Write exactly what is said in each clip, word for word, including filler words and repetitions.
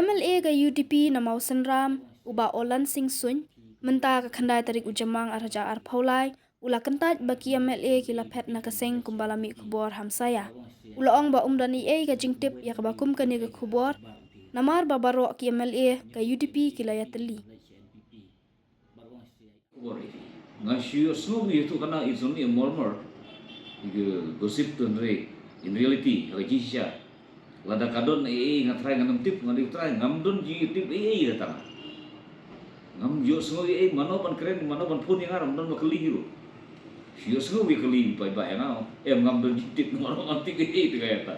M L A ka U D P na Mawsynram, u Bah Olan Singh Suin, mynta ka khyndai tarik u Jymmang ar hajar arphew lai, u la kyntait ba ki M L A ki la phet na ka seng kumba la mih khubor hamsaïa. U la ong ba um don ei ei ka jingtip ïa kaba kum kane ka khubor, namar ba baroh ki M L A ka U D P ki la ïatylli. Nga shu ïohsngew ïa tu kana, it's only a murmur. Ïa ka gossip tu, hynrei in reality ha ka jingshisha, lada ka don ei ei nga trai, ngan ym tip, nga dei u trai, ngam don jingtip ei ei ïa kata. Ngam ïohsngew ei ei, mano ban kren, mano ban phone ïa nga, ngam don ba kylli ruh. Shu ïohsngew ïa kylli paidbah ïa nga, em, ngam don jingtip, mano ngam tip ei ei te ka ïa ta.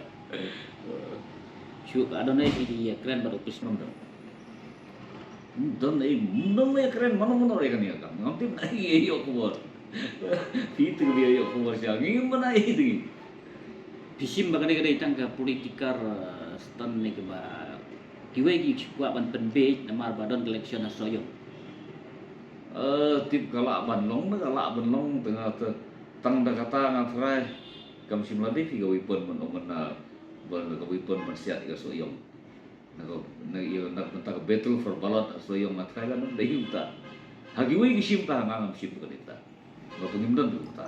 Shu ka don ei ei ïa kren bad u Krismas. Don ei, don ei kren, mano mano ei kane ka kam. Ngam tip na ei ei ïoh khubor. Phi te ka ïoh khubor sha ngi, mano ei te ngi. Phi shim ba kane ka dei tang ka political, eh, stunt ne kaba kiwei ki kwah ban pynbeit namar ba don election ha Sohiong. Eh, tip ka lah ban long, ka lah ban long, tang da kata nga trai kam shim lade phi kawei pat ban ong na, ban kawei pat ban siat ïa ka Sohiong. Na ka, na, ïa, na ka, na ka battle for ballot Sohiong nga trai la nang dei uta. Ha kiwei ki shim ta, ha nga ngam shim ka dei ta. Nga pynimdon uta.